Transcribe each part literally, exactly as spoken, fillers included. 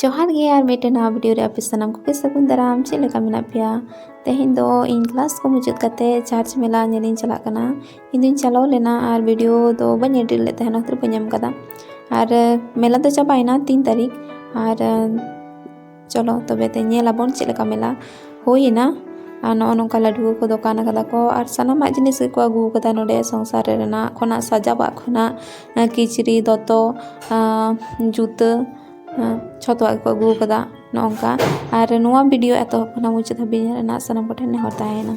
ᱡᱚᱦᱟᱨ ᱜᱮ, ᱟᱨ ᱢᱤᱫᱴᱮᱱ ᱱᱟᱣᱟ ᱵᱷᱤᱰᱤᱭᱳ ᱨᱮ ᱟᱯᱮ ᱥᱟᱱᱟᱢ ᱠᱚᱜᱮ ᱥᱟᱹᱜᱩᱱ ᱫᱟᱨᱟᱢ᱾ ᱪᱮᱫ ᱞᱮᱠᱟ ᱢᱮᱱᱟᱜ ᱯᱮᱭᱟ? ᱛᱮᱦᱮᱧ ᱫᱚ ᱤᱧ ᱠᱞᱟᱥ ᱠᱚ ᱢᱩᱪᱟᱹᱫ ᱠᱟᱛᱮ ᱪᱟᱨᱪ ᱢᱮᱞᱟ ᱧᱮᱞᱤᱧ ᱪᱟᱞᱟᱜ ᱠᱟᱱᱟ᱾ ᱤᱧ ᱫᱚᱧ ᱪᱟᱞᱟᱣ ᱞᱮᱱᱟ ᱟᱨ ᱵᱷᱤᱰᱤᱭᱳ ᱫᱚ ᱵᱟᱹᱧ ᱮᱰᱤᱴ ᱞᱮᱫ ᱛᱟᱦᱮᱱᱟ, ᱚᱱᱟ ᱠᱷᱟᱹᱛᱤᱨ ᱵᱟᱹᱧ ᱮᱢ ᱠᱟᱫᱟ᱾ ᱟᱨ ᱢᱮᱞᱟ ᱫᱚ ᱪᱟᱵᱟᱭᱮᱱᱟ ᱛᱤᱱ ᱛᱟᱹᱨᱤᱠᱷ᱾ ᱟᱨ ᱪᱚᱞᱚ ᱛᱚᱵᱮ ᱛᱮ ᱧᱮᱞ ᱟᱵᱚᱱ ᱪᱮᱫ ᱞᱮᱠᱟ ᱢᱮᱞᱟ ᱦᱩᱭᱮᱱᱟ᱾ ᱟᱨ ᱱᱚᱜᱼᱚ ᱱᱚᱝᱠᱟ ᱞᱟᱹᱰᱩ ᱠᱚᱠᱚ ᱫᱚᱠᱟᱱ ᱟᱠᱟᱫᱟ ᱠᱚ, ᱟᱨ ᱥᱟᱱᱟᱢᱟᱜ ᱡᱤᱱᱤᱥ ᱜᱮᱠᱚ ᱟᱹᱜᱩ ᱟᱠᱟᱫᱟ ᱱᱚᱰᱮ, ᱥᱚᱝᱥᱟᱨ ᱨᱮᱱᱟᱜ ᱠᱷᱚᱱᱟᱜ, ᱥᱟᱡᱟᱣᱟᱜ ᱠᱷᱚᱱᱟᱜ, ᱟᱸ, ᱠᱤᱪᱨᱤᱡ, ᱫᱚᱛᱚ, ᱟᱸ, ᱡᱩᱛᱟᱹ, ᱟᱸ, ᱡᱷᱚᱛᱚᱣᱟᱜ ᱜᱮᱠᱚ ᱟᱹᱜᱩ ᱟᱠᱟᱫᱟ ᱱᱚᱜᱼᱚ ᱱᱚᱝᱠᱟ᱾ ᱟᱨ ᱱᱚᱣᱟ ᱵᱷᱤᱰᱤᱭᱳ ᱮᱛᱚᱦᱚᱵ ᱠᱷᱚᱱᱟᱜ ᱢᱩᱪᱟᱹᱫ ᱦᱟᱹᱵᱤᱡ ᱧᱮᱞ ᱨᱮᱱᱟᱜ ᱥᱟᱱᱟᱢ ᱠᱚᱴᱷᱮᱱ ᱱᱮᱦᱚᱨ ᱛᱟᱦᱮᱸᱭᱮᱱᱟ᱾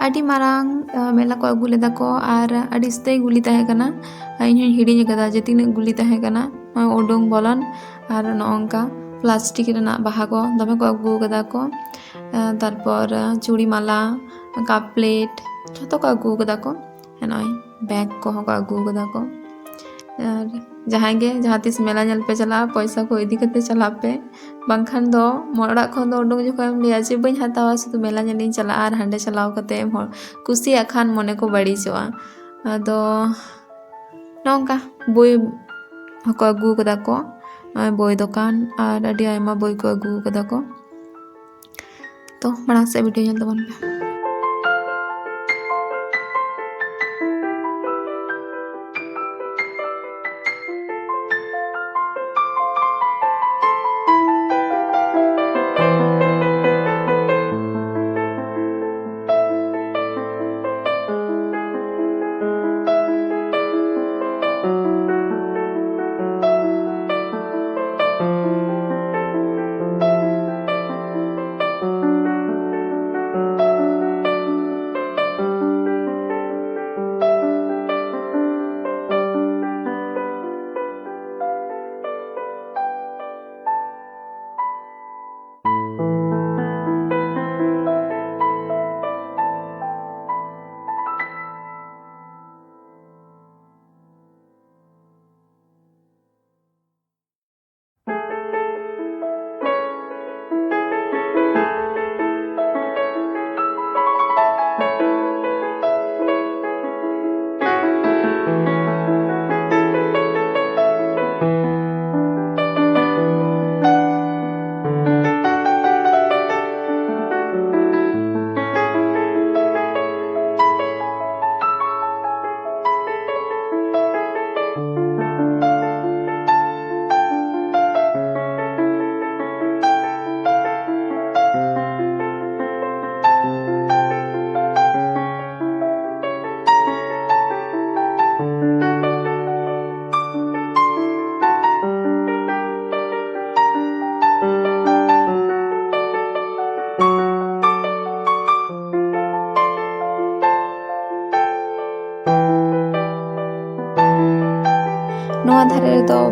ᱟᱹᱰᱤ ᱢᱟᱨᱟᱝ, ᱟ, ᱢᱮᱞᱟ ᱠᱚ ᱟᱹᱜᱩ ᱞᱮᱫᱟ ᱠᱚ, ᱟᱨ ᱟᱹᱰᱤ ᱩᱥᱛᱟᱹᱭ ᱜᱩᱞᱤ ᱛᱟᱦᱮᱸ ᱠᱟᱱᱟ᱾ ᱤᱧ ᱦᱚᱸᱧ ᱦᱤᱲᱤᱧ ᱟᱠᱟᱫᱟ ᱡᱮ ᱛᱤᱱᱟᱹᱜ ᱜᱩᱞᱤ ᱛᱟᱦᱮᱸ ᱠᱟᱱᱟ᱾ ᱱᱚᱜᱼᱚᱭ ᱩᱰᱩᱝ ᱵᱚᱞᱚᱱ ᱟᱨ ᱱᱚᱜᱼᱚ ᱱᱚᱝᱠᱟ ᱯᱞᱟᱥᱴᱤᱠ ᱨᱮᱱᱟᱜ ᱵᱟᱦᱟ ᱠᱚ ᱫᱚᱢᱮ ᱠᱚ ᱟᱹᱜᱩ ᱟᱠᱟᱫᱟ ᱠᱚ᱾ ᱟ, ᱛᱟᱨᱯᱚᱨ, ᱟ, ᱪᱩᱲᱤ ᱢᱟᱞᱟ, ᱠᱟᱯ ᱯᱞᱮᱴ, ᱡᱷᱚᱛᱚ ᱠᱚ ᱟᱹᱜᱩ ᱟᱠᱟᱫᱟ ᱠᱚ᱾ ᱱᱚᱜᱼᱚᱭ ᱵᱮᱜᱽ ᱠᱚᱦᱚᱸ ᱠᱚ ᱟᱹᱜᱩ ᱟᱠᱟᱫᱟ ᱠᱚ᱾ ᱟᱨ ᱡᱟᱦᱟᱸᱭ ᱜᱮ ᱡᱟᱦᱟᱸ ᱛᱤᱥ ᱢᱮᱞᱟ ᱧᱮᱞ ᱯᱮ ᱪᱟᱞᱟᱜᱼᱟ, ᱯᱚᱭᱥᱟ ᱠᱚ ᱤᱫᱤ ᱠᱟᱛᱮ ᱪᱟᱞᱟᱜ ᱯᱮ, ᱵᱟᱝᱠᱷᱟᱱ ᱫᱚ ᱢᱚ-, ᱚᱲᱟᱜ ᱠᱷᱚᱱ ᱫᱚ ᱩᱰᱩᱝ ᱡᱚᱠᱷᱚᱱ ᱮᱢ ᱞᱟᱹᱭᱟ ᱡᱮ ᱵᱟᱹᱧ ᱦᱟᱛᱟᱣᱟ, ᱥᱩᱫᱷᱩ ᱢᱮᱞᱟ ᱧᱮᱞᱤᱧ ᱪᱟᱞᱟᱜᱼᱟ, ᱟᱨ ᱦᱟᱸᱰᱮ ᱪᱟᱞᱟᱣ ᱠᱟᱛᱮ ᱮᱢ ᱦᱚᱲ ᱠᱩᱥᱤᱭᱟᱜ ᱠᱷᱟᱱ ᱢᱚᱱᱮ ᱠᱚ ᱵᱟᱹᱲᱤᱡᱚᱜᱼᱟ᱾ ᱟᱫᱚ ᱱᱚᱝᱠᱟ ᱵᱳᱭ ᱦᱚᱸᱠᱚ ᱟᱹᱜᱩ ᱟᱠᱟᱫᱟ ᱠᱚ, ᱱᱚᱜᱼᱚᱭ ᱵᱳᱭ ᱫᱚᱠᱟᱱ, ᱟᱨ ᱟᱹᱰᱤ ᱟᱭᱢᱟ ᱵᱳᱭ ᱠᱚ ᱟᱹᱜᱩ ᱟᱠᱟᱫᱟ ᱠᱚ᱾ ᱛᱚ ᱢᱟᱲᱟᱝ ᱥᱮᱫ ᱵᱷᱤᱰᱤᱭᱳ ᱧᱮᱞ ᱛᱟᱵᱚᱱ ᱯᱮ᱾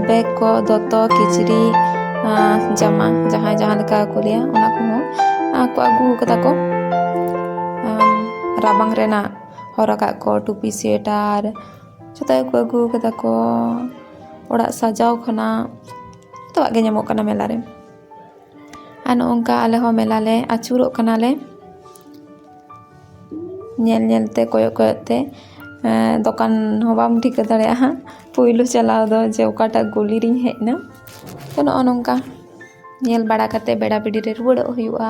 ᱵᱮᱜᱽ ᱠᱚ, ᱫᱚᱛᱚ, ᱠᱤᱪᱨᱤᱡ, ᱟᱸ, ᱡᱟᱢᱟ, ᱡᱟᱦᱟᱸᱭ ᱡᱟᱦᱟᱸ ᱞᱮᱠᱟ ᱠᱚ ᱞᱟᱹᱭᱟ, ᱚᱱᱟ ᱠᱚᱦᱚᱸ, ᱟᱸ, ᱠᱚ ᱟᱹᱜᱩ ᱠᱟᱫᱟ ᱠᱚ᱾ ᱟᱸ, ᱨᱟᱵᱟᱝ ᱨᱮᱱᱟᱜ ᱦᱚᱨᱚᱜᱟᱜ ᱠᱚ, ᱴᱩᱯᱤ, ᱥᱩᱭᱮᱴᱟᱨ, ᱡᱚᱛᱚ ᱜᱮᱠᱚ ᱟᱹᱜᱩ ᱠᱟᱫᱟ ᱠᱚ᱾ ᱚᱲᱟᱜ ᱥᱟᱡᱟᱣ ᱠᱷᱚᱱᱟᱜ ᱡᱚᱛᱚᱣᱟᱜ ᱜᱮ ᱧᱟᱢᱚᱜ ᱠᱟᱱᱟ ᱢᱮᱞᱟ ᱨᱮ᱾ ᱟᱨ ᱱᱚᱜᱼᱚ ᱱᱚᱝᱠᱟ ᱟᱞᱮ ᱦᱚᱸ ᱢᱮᱞᱟ ᱞᱮ ᱟᱹᱪᱩᱨᱚᱜ ᱠᱟᱱᱟᱞᱮ᱾ ᱧᱮᱞ ᱧᱮᱞ ᱛᱮ, ᱠᱚᱭᱚᱜ ᱠᱚᱭᱚᱜ ᱛᱮ, ᱮᱸ, ᱫᱚᱠᱟᱱ ᱦᱚᱸ ᱵᱟᱢ ᱴᱷᱤᱠᱟᱹ ᱫᱟᱲᱮᱭᱟᱜᱼᱟ ᱦᱟᱸᱜ᱾ ᱯᱩᱭᱞᱩ ᱪᱟᱞᱟᱣ ᱫᱚ ᱡᱮ ᱚᱠᱟᱴᱟᱜ ᱜᱩᱞᱤ ᱨᱤᱧ ᱦᱮᱡ ᱮᱱᱟ᱾ ᱛᱚ, ᱱᱚᱜᱼᱚ ᱱᱚᱝᱠᱟ ᱧᱮᱞ ᱵᱟᱲᱟ ᱠᱟᱛᱮ ᱵᱮᱲᱟ ᱵᱤᱲᱤ ᱨᱮ ᱨᱩᱣᱟᱹᱲᱚᱜ ᱦᱩᱭᱩᱜᱼᱟ᱾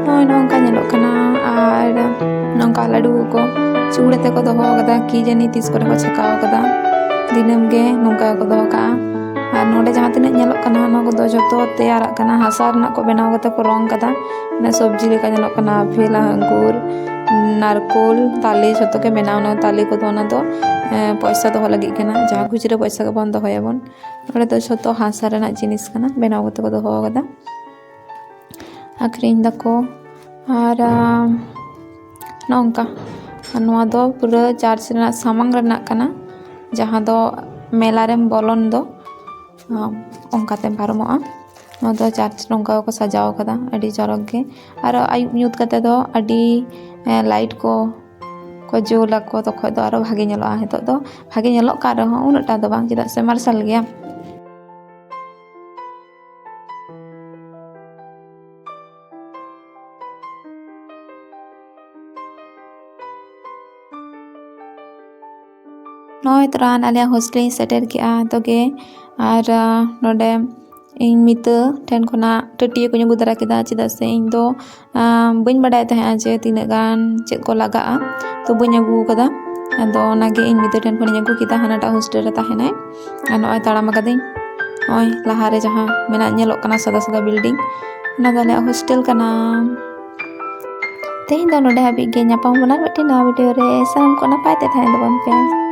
ᱱᱚᱜᱼᱚᱭ ᱱᱚᱝᱠᱟ ᱧᱮᱞᱚᱜ ᱠᱟᱱᱟ᱾ ᱟᱨ ᱱᱚᱝᱠᱟ ᱞᱟᱹᱰᱩ ᱠᱚ ᱪᱩᱲ ᱟᱛᱮ ᱠᱚ ᱫᱚᱦᱚ ᱟᱠᱟᱫᱟ, ᱠᱤ ᱡᱟᱹᱱᱤ ᱛᱤᱥ ᱠᱚᱨᱮ ᱠᱚ ᱪᱷᱟᱠᱟᱣ ᱟᱠᱟᱫᱟ᱾ ᱫᱤᱱᱟᱹᱢ ᱜᱮ ᱱᱚᱝᱠᱟ ᱜᱮᱠᱚ ᱫᱚᱦᱚ ᱠᱟᱜᱼᱟ᱾ ᱟᱨ ᱱᱚᱰᱮ ᱡᱟᱦᱟᱸ ᱛᱤᱱᱟᱹᱜ ᱧᱮᱞᱚᱜ ᱠᱟᱱᱟ, ᱱᱚᱣᱟ ᱠᱚᱫᱚ ᱡᱚᱛᱚ ᱛᱮᱭᱟᱨᱟᱜ ᱠᱟᱱᱟ, ᱦᱟᱥᱟ ᱨᱮᱱᱟᱜ ᱠᱚ ᱵᱮᱱᱟᱣ ᱠᱟᱛᱮ ᱠᱚ ᱨᱚᱝ ᱠᱟᱫᱟ᱾ ᱚᱱᱟ ᱥᱚᱵᱽᱡᱤ ᱞᱮᱠᱟ ᱧᱮᱞᱚᱜ ᱠᱟᱱᱟ, ᱟᱯᱮᱞ, ᱟᱝᱜᱩᱨ, ᱱᱟᱨᱠᱳᱞ, ᱛᱟᱞᱮ, ᱡᱚᱛᱚ ᱜᱮ ᱢᱮᱱᱟᱜᱼᱟ᱾ ᱚᱱᱟ ᱛᱟᱞᱮ ᱠᱚᱫᱚ, ᱚᱱᱟ ᱫᱚ, ᱮᱸ, ᱯᱚᱭᱥᱟ ᱫᱚᱦᱚ ᱞᱟᱹᱜᱤᱫ ᱠᱟᱱᱟ, ᱡᱟᱦᱟᱸ ᱠᱷᱩᱪᱨᱟᱹ ᱯᱚᱭᱥᱟ ᱜᱮᱵᱚᱱ ᱫᱚᱦᱚᱭᱟᱵᱚᱱ᱾ ᱱᱚᱰᱮ ᱫᱚ ᱡᱷᱚᱛᱚ ᱦᱟᱥᱟ ᱨᱮᱱᱟᱜ ᱡᱤᱱᱤᱥ ᱠᱟᱱᱟ, ᱵᱮᱱᱟᱣ ᱠᱟᱛᱮ ᱠᱚ ᱫᱚᱦᱚ ᱟᱠᱟᱫᱟ, ᱟᱠᱷᱨᱤᱧ ᱫᱟᱠᱚ᱾ ᱟᱨ, ᱟᱢ, ᱱᱚᱝᱠᱟ, ᱱᱚᱣᱟ ᱫᱚ ᱯᱩᱨᱟᱹ ᱪᱟᱨᱪ ᱨᱮᱱᱟᱜ ᱥᱟᱢᱟᱝ ᱨᱮᱱᱟᱜ ᱠᱟᱱᱟ, ᱡᱟᱦᱟᱸ ᱫᱚ ᱢᱮᱞᱟ ᱨᱮᱢ ᱵᱚᱞᱚᱱ ᱫᱚ, ᱟᱢ, ᱚᱱᱠᱟᱛᱮᱢ ᱯᱟᱨᱚᱢᱚᱜᱼᱟ᱾ ᱱᱚᱣᱟ ᱫᱚ ᱪᱟᱨᱪ ᱱᱚᱝᱠᱟ ᱠᱚ ᱥᱟᱡᱟᱣ ᱠᱟᱫᱟ, ᱟᱹᱰᱤ ᱪᱚᱨᱚᱠ ᱜᱮ᱾ ᱟᱨ ᱟᱹᱭᱩᱵ ᱧᱩᱛ ᱠᱟᱛᱮ ᱫᱚ ᱟᱹᱰᱤ, ᱮ, ᱞᱟᱭᱤᱴ ᱠᱚ, ᱠᱚ ᱡᱩᱞ ᱟᱠᱚ, ᱛᱚᱠᱷᱚᱡ ᱫᱚ ᱟᱨᱚ ᱵᱷᱟᱜᱮ ᱧᱮᱞᱚᱜᱼᱟ᱾ ᱱᱤᱛᱚᱜ ᱫᱚ ᱵᱷᱟᱜᱮ ᱧᱮᱞᱚᱜ ᱠᱟᱱ ᱨᱮᱦᱚᱸ ᱩᱱᱟᱹᱜ ᱴᱟ ᱫᱚ ᱵᱟᱝ, ᱪᱮᱫᱟᱜ ᱥᱮ ᱢᱟᱨᱥᱟᱞ ᱜᱮᱭᱟ᱾ ᱱᱚᱜᱼᱚᱭ ᱛᱚᱨᱟᱱ ᱟᱞᱮᱭᱟᱜ ᱦᱳᱥᱴᱮᱞ ᱤᱧ ᱥᱮᱴᱮᱨ ᱠᱮᱜᱼᱟ ᱱᱤᱛᱚᱜ ᱜᱮ᱾ ᱟᱨ, ᱟᱸ, ᱱᱚᱰᱮ ᱤᱧ ᱢᱤᱛᱟᱹ ᱴᱷᱮᱱ ᱠᱷᱚᱱᱟᱜ ᱴᱟᱹᱴᱭᱟᱹ ᱠᱚᱧ ᱟᱹᱜᱩ ᱫᱟᱨᱟ ᱠᱮᱫᱟ, ᱪᱮᱫᱟᱜ ᱥᱮ ᱤᱧ ᱫᱚ, ᱟᱸ, ᱵᱟᱹᱧ ᱵᱟᱰᱟᱭ ᱛᱟᱦᱮᱸᱜᱼᱟ ᱡᱮ ᱛᱤᱱᱟᱹᱜ ᱜᱟᱱ ᱪᱮᱫ ᱠᱚ ᱞᱟᱜᱟᱜᱼᱟ, ᱛᱚ ᱵᱟᱹᱧ ᱟᱹᱜᱩ ᱟᱠᱟᱫᱟ᱾ ᱟᱫᱚ ᱚᱱᱟᱜᱮ ᱤᱧ ᱢᱤᱛᱟᱹ ᱴᱷᱮᱱ ᱠᱷᱚᱱᱤᱧ ᱟᱹᱜᱩ ᱠᱮᱫᱟ, ᱦᱟᱱᱟᱴᱟᱜ ᱦᱳᱥᱴᱮᱞ ᱨᱮ ᱛᱟᱦᱮᱱᱟᱭ᱾ ᱟᱨ ᱱᱚᱜᱼᱚᱭ ᱛᱟᱲᱟᱢ ᱟᱠᱟᱫᱟᱹᱧ, ᱱᱚᱜᱼᱚᱭ ᱞᱟᱦᱟᱨᱮ ᱡᱟᱦᱟᱸ ᱢᱮᱱᱟᱜ, ᱧᱮᱞᱚᱜ ᱠᱟᱱᱟ ᱥᱟᱫᱟ ᱥᱟᱫᱟ ᱵᱤᱞᱰᱤᱝ, ᱚᱱᱟ ᱫᱚ ᱟᱞᱮᱭᱟᱜ ᱦᱳᱥᱴᱮᱞ ᱠᱟᱱᱟ᱾ ᱛᱮᱦᱮᱧ ᱫᱚ ᱱᱚᱰᱮ ᱦᱟᱹᱵᱤᱡ ᱜᱮ, ᱧᱟᱯᱟᱢ ᱟᱵᱚᱱ ᱟᱨ ᱢᱤᱫᱴᱮᱱ ᱱᱟᱣᱟ ᱵᱷᱤᱰᱤᱭᱳ ᱨᱮ᱾ ᱥᱟᱱᱟᱢ ᱠᱚ ᱱᱟᱯᱟᱭ ᱛᱮ ᱛᱟᱦᱮᱱ ᱛᱟᱵᱚᱱ ᱯᱮ᱾